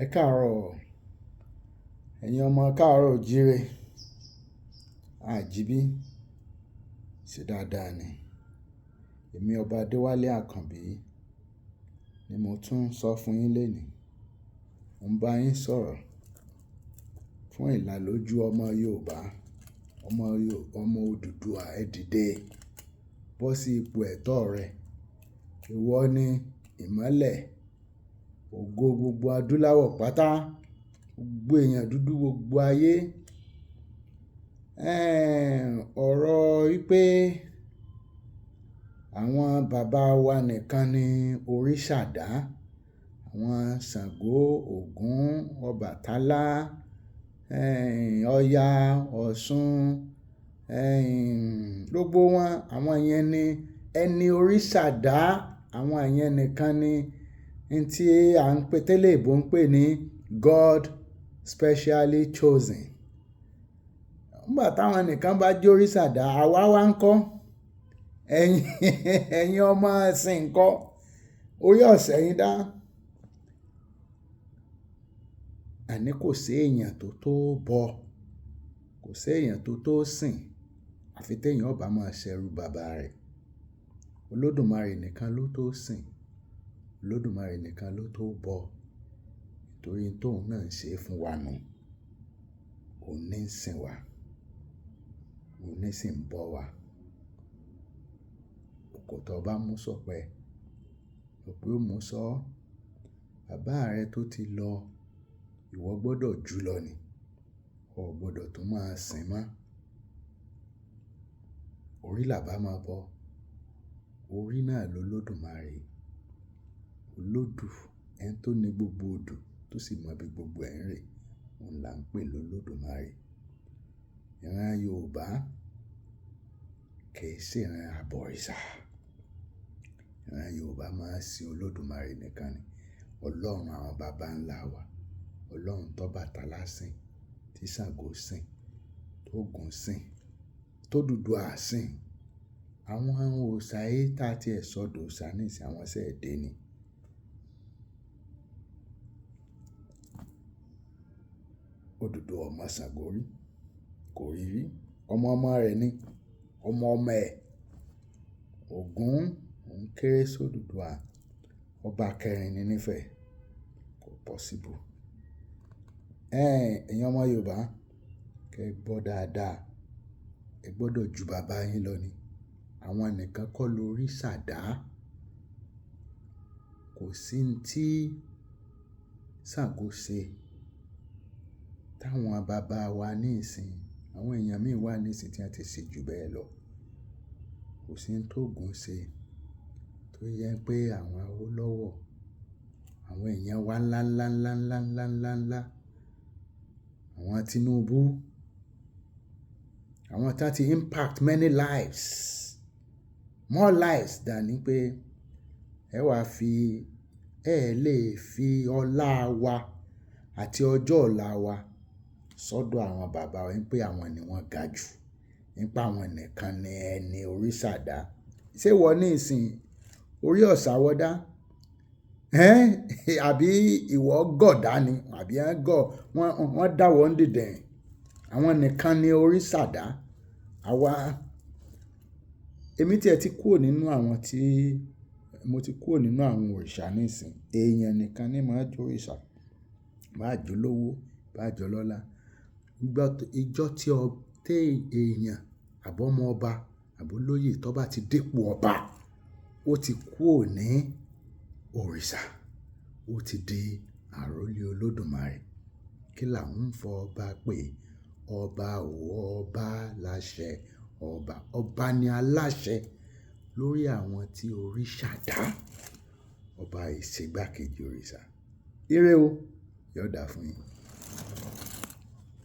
Ẹ káàárọ̀, ẹ̀yin ọmọ káàárọ̀ òjíire. Àjíbí, ṣe dáadáa ni. Èmi ọba Adéwálé Àkànbí ni mo tún ń sọ fún yín lénìí. Mo ń bá yín sọ̀rọ̀ fún ìlàlójú ọmọ Yorùbá, ọmọ Odùduwà, ẹ dìde, bọ́ sí ipò ẹ̀tọ́ rẹ. Ìwọ ni ìmọ́lẹ̀, ògo gbogbo adúláwọ̀ pátá, gbogbo èèyàn dúdú gbogbo ayé. Ọ̀rọ̀ wípé àwọn bàbá wa nìkan ni òrìṣà dá, àwọn Ṣàngó, Ògún, Ọbàtálá, Ọya, Ọ̀ṣun, gbogbo wọn, àwọn yẹn ni ẹni òrìṣà dá, àwọn yẹn nìkan ni n tí à ń pè tẹ́lẹ̀ ìbò ń pè ní God specially chosen. Nígbà táwọn nìkan bá jó òrìṣà dá, àwa wá ń kọ́. Ẹ̀yin, ẹ̀yin ọmọ ẹ̀sìn ń kọ́. Orí ọ̀sẹ̀ yín dá. Àní kò sí èèyàn tó tó bọ, kò sí èèyàn tó tó sìn, àfi tí èèyàn ò bá máa ṣẹrú bàbá rẹ̀. Olódùmarè nìkan ló tó sìn, Olódùmarè nìkan ló tó bọ. Nítorí tóun náà ń ṣe fún wa nù. Òun ní ń sìn wa, òun ní sì ń bọ wa. Òkò tó bá mú sọpẹ́, ọ̀pẹ ó mú sọ. Bàbá rẹ tó ti lọ, ìwọ gbọdọ̀ jù lọ ni. O ò gbọdọ̀ tún máa sìn mọ́. Orí làbá máa bọ. Orí náà ló Olódùmarè. Olódù, ẹni tó ní gbogbo odù tó sì mọ bí gbogbo ẹ̀ ń rè, òun là ń pè lólódùmarè. Ìran Yorùbá kì í ṣe ìran abọ̀rìṣà. Ìran Yorùbá máa ń sin Olódùmarè nìkan ni. Ọlọ́run àwọn baba ńlá wa, Ọlọ́run tó Ọbàtálá sìn, tí Ṣàngó sìn, tó Ògún sìn, tó Odùduwà sìn. Àwọn òòṣà yìí tá tí ẹ sọ̀dọ̀ òòṣà níìsín, àwọn ṣẹ̀ dé ni. Odùduwà ọmọ Ṣàngó rí, kò rí rí. Ọmọ ọmọ rẹ̀ ni, ọmọ ọmọ ẹ̀. Ògún, òun kéré sí Odùduwà, ọba kẹrin ní nífẹ̀ẹ́. Kò possible. Ẹ̀yin ọmọ Yorùbá, kí ẹ gbọ́ dáadáa. Ẹ gbọdọ̀ ju bàbá yín lọ ni. Àwọn nìkan kọ́ lóríṣà dá. Kò sí ní tí Ṣàngó ṣe táwọn bàbá wa níìsín, àwọn èèyàn mìíràn wà níìsín tí wọ́n ti ṣe jù bẹ́ẹ̀ lọ. Kò sí ní tó Ògún ṣe tó yẹ pé àwọn Awólọ́wọ̀, àwọn èèyàn wa ńlá ńlá ńlá ńlá ńlá ńlá ńlá, àwọn Tinubu, àwọn tí wọ́n ti impact many lives, more lives than ní pé ẹ wá fi, ẹ lè fi ọlá wa àti ọjọ́ ọ̀la wa sọ́dọ̀ àwọn bàbá wa wípé àwọn ni wọ́n ga jù, wípé àwọn nìkan ni ẹni òrìṣà dá. Ṣé ìwọ níìsín orí ọ̀sà wọ dá? Ẹ́n, àbí ìwọ gọ̀ dá ni? Àbí ẹ gọ̀, wọ́n dá wọ́n dìdìrìn. Àwọn nìkan ni òrìṣà dá. Àwa, èmi tí ẹ ti kúrò nínú àwọn tí, mo ti kúrò nínú àwọn òrìṣà níìsín. Èèyàn nìkan ni máa ń jó òrìṣà. Bá jọ lówó, bá jọ lọ́lá. Ìjọ tí ọ, tí èèyàn àbí ọmọ ọba àbí olóyè tó bá ti dépò ọba, ó ti kúrò ní òrìṣà, ó ti di àrólé Olódùmarè. Kí là ń fọ ọba pé? Ọba ò ọba láṣẹ ọba. Ọba ni aláṣẹ lórí àwọn tí òrìṣà dá. Ọba ìṣègbàkejì òrìṣà. Ire o, yóò dà fún yín.